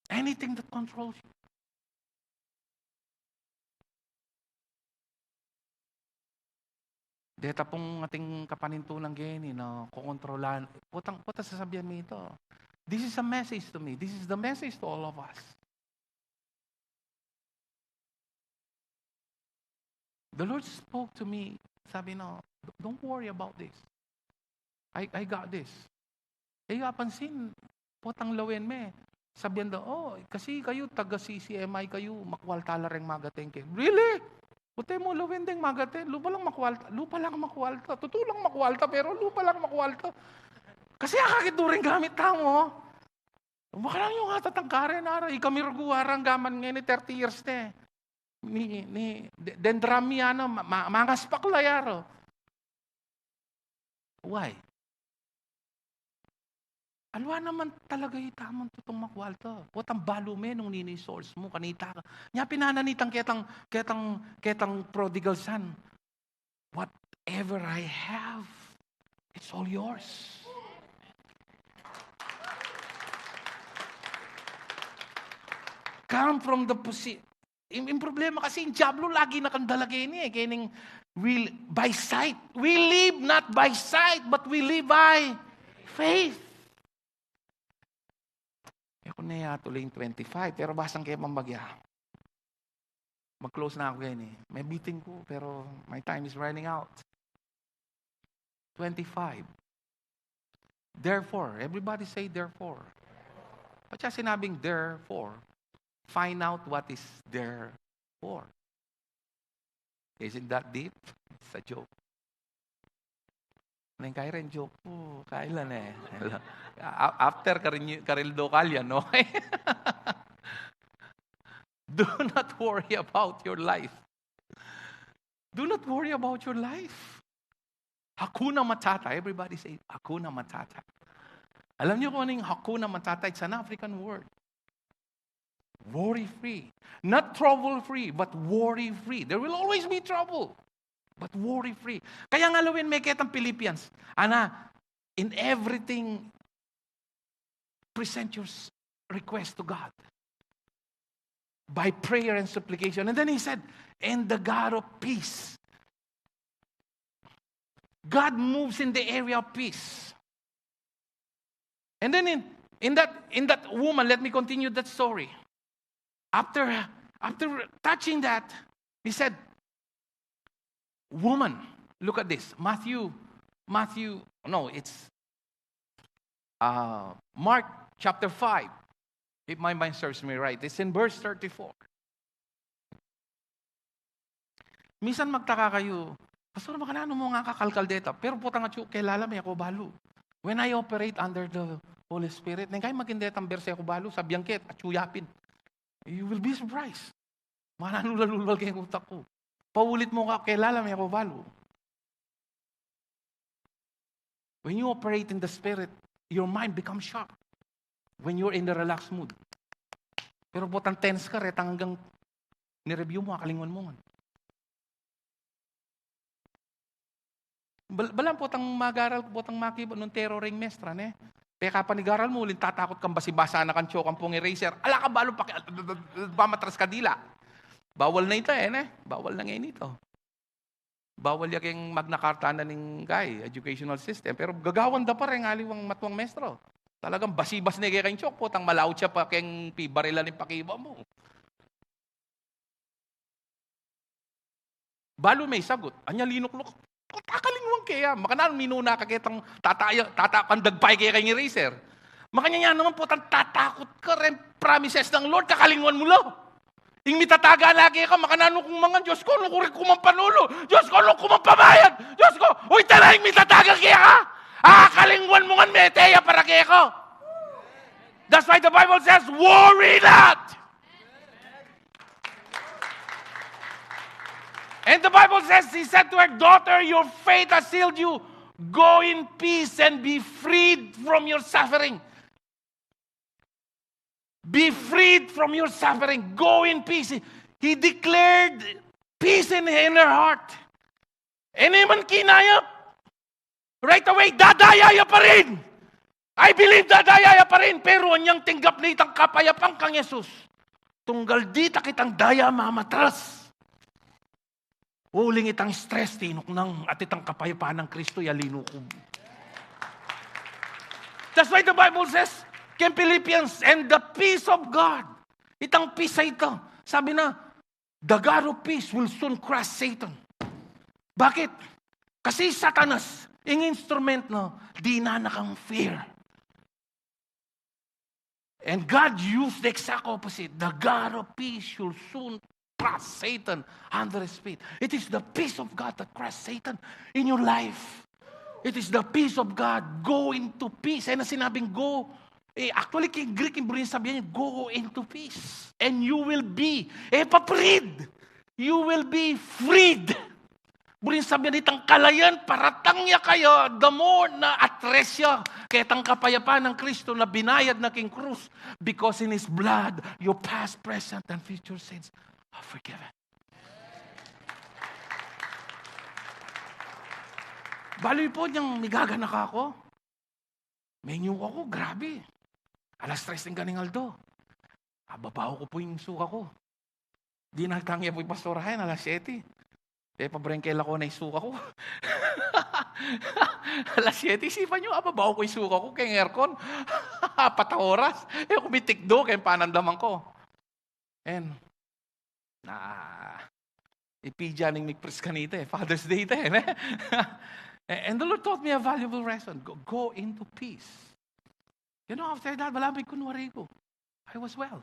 Anything that controls you. Deta pung atin kapanintunan keni na kokontrolan, potang, potang sasabian mi ito. This is a message to me. This is the message to all of us. The Lord spoke to me, sabi na, "Don't worry about this. I, I got this." E yu apansin, potang lawen me, sabian da, "Oh, kasi kayu taga C C M I kayu, makwalta la reng magaten ke." Really? Pota e mu lawen deng magaten, lupa lang makwalta, lupa lang makwalta, tutu lang makwalta, pero lupa lang makwalta. Kasi akakit during gamit tamu, o. Makananu yu ngan tatangkaren, ara, ikami rugu arang gaman ngeni thirty years ne. Ni, ni, de-, deng drum ya na, ma-, ma-, mangaspak la ya ro. Why? Alwa naman talaga itamu tutung makwalta. Potang balu me nung ninu ing source mu, kanita ka. Nya pinananitang ketang, ketang, ketang prodigal son. "Whatever I have, it's all yours." Come from the posi-, yung, yung problema kasi, yung Diablo lagi na kang dala keni, eh, kening will by sight. We live not by sight, but we live by faith. E ku ne yatuloy ing twenty-five, pero basang ke pang bagya. Mag-close na aku keni. Mabitin ku, pero my time is running out. Twenty-five. Therefore, everybody say therefore. Ba't siya sinabing therefore? Find out what is therefore. Isn't that deep? It's a joke. Neng kaya rin joke ku, kailan e? A-, after karin, karin do kalian, no? Do not worry about your life. Do not worry about your life. Hakuna Matata. Everybody say, Hakuna Matata. Alam niyo kung ano yung Hakuna Matata? It's an African word. Worry free. Not trouble free, but worry free. There will always be trouble, but worry free. Kaya nga, Lewin, meketa tang Philippians. Ana, in everything, present your s-, request to God by prayer and supplication. And then he said, "And the God of peace." God moves in the area of peace. And then in, in that, in that woman, let me continue that story. After, after touching that, he said, "Woman," look at this. Matthew, Matthew, no, it's, uh, Mark chapter five. If my mind serves me right, it's in verse thirty-four. Minsan magtaka kayu, "Pastor, makananu mu ngan kakalkal deta?" Pero potang atyu ke lalam e ku balu. When I operate under the Holy Spirit, neng kaya maging detang berse ku balu, sabian ke, atyu yapin. You will be surprised. Makananu lalulwal keng utak ku. Paulit mu ka ke lalam e ku balu. When you operate in the Spirit, your mind becomes sharp. When you're in the relaxed mood. Pero potang tense ka, retang anggang ni-review mu, akalingwan mu ngan. Bal-, balang potang magaral, potang makibat nung tero ring mestra, ne? Pekapanigaral mu, uling tatakut kang basibasa na kang tsoka ampong eraser. Ala ka balu paki-, pamatras ka dila. Bawal na ita, e, ne? Bawal na ngeni ita. Bawal ya keng Magna Carta na ning kaya, educational system. Pero gagawan da pa rin, aliwang matuang mestro. Talagang basibas ne keng tsok, potang malaut ya pa keng pibarilan ning pakibat mu. Balu me sagut, anya linukluk. Kakalingwan ke ya. Makananu minuna ka ketang tataya, tata kang dagpay ke keng eraser. Makanyan ya naman potang tatakut ka reng promises ng Lord, kakalingwan mu la. Ing mitataga na keka, makananu kung mangan, Diyos ku, nu ku rin ku man panulu? Diyos ku, nu ku man pamayad? Diyos ku, uy, tala, ing mitataga keka, akalingwan mu ngan mete ya para keka. That's why the Bible says, "Worry not." And the Bible says, he said to her, "Daughter, your faith has healed you. Go in peace and be freed from your suffering." Be freed from your suffering. Go in peace. He declared peace in, in her heart. E ne man kinayap. Right away, dadaya ya pa rin. I believe dadaya ya pa rin. Pero anyang tinggap na itang kapayapan kang Jesus. Tunggal dita kitang daya mamatras. Uling itang stress, tinuknang, at itang kapayapan nang Kristo, ya linukub. That's why the Bible says, keng Philippians, "And the peace of God." Itang peace a ita. Sabi na, "The God of peace will soon crush Satan." Bakit? Kasi Satanas, ing instrument na, dinan na kang fear. And God used the exact opposite. "The God of peace should soon crush Satan under his feet." It is the peace of God that crushes Satan in your life. It is the peace of God. Go into peace. E na sinabing go. E, actually, king Greek, ing buri ning sabian, "Go into peace. And you will be," e pa freed. "You will be freed." Buri ning sabian, itang kalayan, paratang ya kaya, the more na atres ya ketang kapayapan nang Kristo na binayad na king krus, because in His blood, your past, present, and future sins are forgiven. Balu yu pu, nyang migaganaka ku. Menyu ku, grabe. Alas tres ning kaning aldo. A, Ababaw ku pu ing suka ku. Dinatang ya pu ing pastor, alas siyete. E, pabrengke la ku na ing suka ku. Alas siyete, isipan yu, ababaw ku ing suka ku keng aircon. Apat a oras. E, kumitikdo keng panandaman ku. And, ah, ipidya ning migpris kanita e. Father's Day ta e, ne? And the Lord taught me a valuable lesson. Go, go into peace. You know, after that, malapit ku nuari ku. I was well.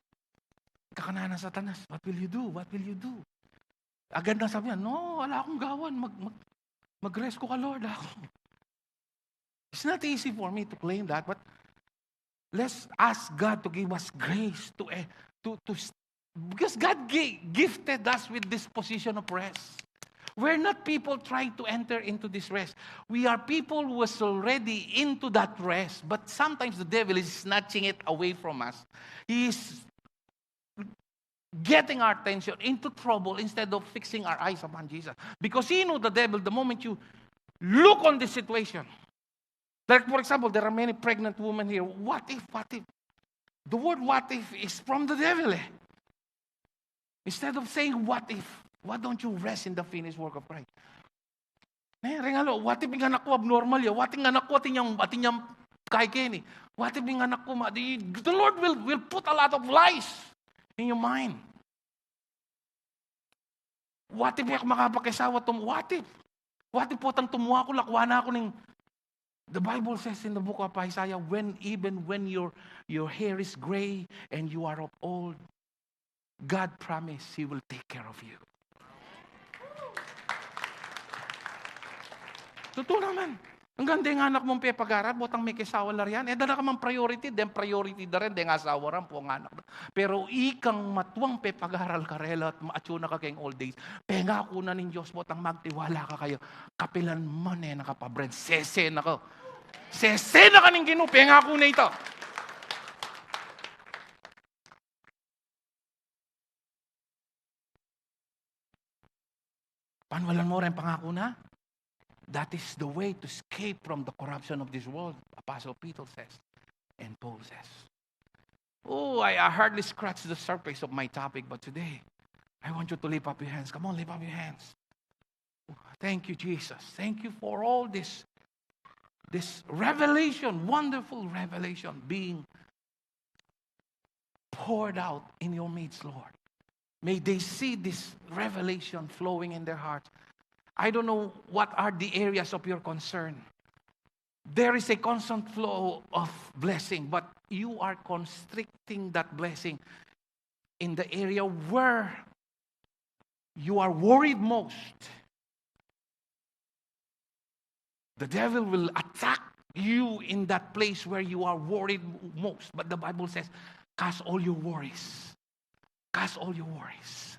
Kakanan na Satanas, "What will you do? What will you do?" Agad na sabi niya, "No, ala kung gawan. Mag, mag, mag-rest ku ka, Lord, ako." It's not easy for me to claim that, but let's ask God to give us grace to, eh, to, to s-, because God gi-, gifted us with this position of rest. We're not people trying to enter into this rest. We are people who was already into that rest, but sometimes the devil is snatching it away from us. He is getting our attention into trouble instead of fixing our eyes upon Jesus. Because he knew the devil, the moment you look on this situation. Like, for example, there are many pregnant women here. What if, what if? The word what if is from the devil, eh. Instead of saying, "What if?" Why don't you rest in the finished work of Christ? Eh, ring alo, what if ing anak ku abnormal ya? What if ing anak ku atin yang, atin yang kaikeni? What if ing anak ku ma-, the, the Lord will, will put a lot of lies in your mind. What if e ku makapakisawa, tum-, what if? What if potang tumuwa ku, lakwan na ku ning, the Bible says in the book of Isaiah, when, even when your, your hair is gray and you are of old, God promise He will take care of you. Tutu naman. Anggang deng anak mung pepag-aral, botang mekisawa la rian. E, da na ka mang priority, deng priority da rin, deng asawa ra, ampo ing anak. Pero ikang matuang pepag-aral karela at ma-, atyu na ka keng old age. Pengaku na ning Dios, botang magtiwala ka kaya, kapilan man e na ka pa-brand, sese na ka. Sese na ka ning Ginu, pengaku na ita. Panwalan mo rin pangaku na. That is the way to escape from the corruption of this world, Apostle Peter says, and Paul says. Oh, I, I hardly scratched the surface of my topic, but today, I want you to lift up your hands. Come on, lift up your hands. Thank you, Jesus. Thank you for all this, this revelation, wonderful revelation being poured out in your midst, Lord. May they see this revelation flowing in their heart. I don't know what are the areas of your concern. There is a constant flow of blessing, but you are constricting that blessing in the area where you are worried most. The devil will attack you in that place where you are worried most. But the Bible says, "Cast all your worries." Cast all your worries.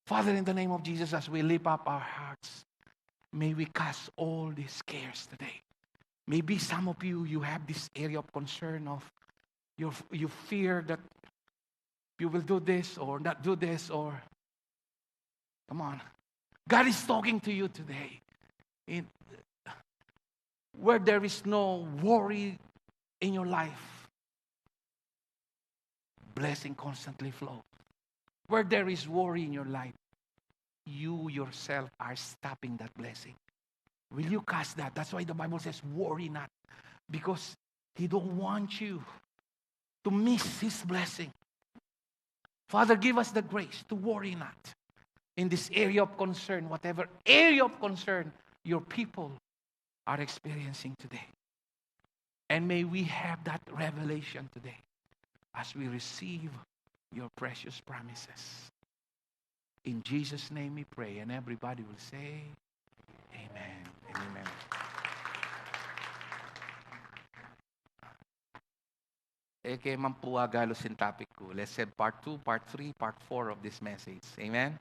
Father, in the name of Jesus, as we lift up our hearts, may we cast all these cares today. Maybe some of you, you have this area of concern of your, you fear that you will do this or not do this or, come on. God is talking to you today. In, where there is no worry in your life, blessing constantly flow. Where there is worry in your life, you yourself are stopping that blessing. Will you cast that? That's why the Bible says, "Worry not," because He don't want you to miss His blessing. Father, give us the grace to worry not in this area of concern, whatever area of concern your people are experiencing today. And may we have that revelation today as we receive your precious promises. In Jesus' name we pray, and everybody will say, "Amen and amen." E ke man pu agalu sin topic ku. Let's have part two, part three, part four of this message. Amen?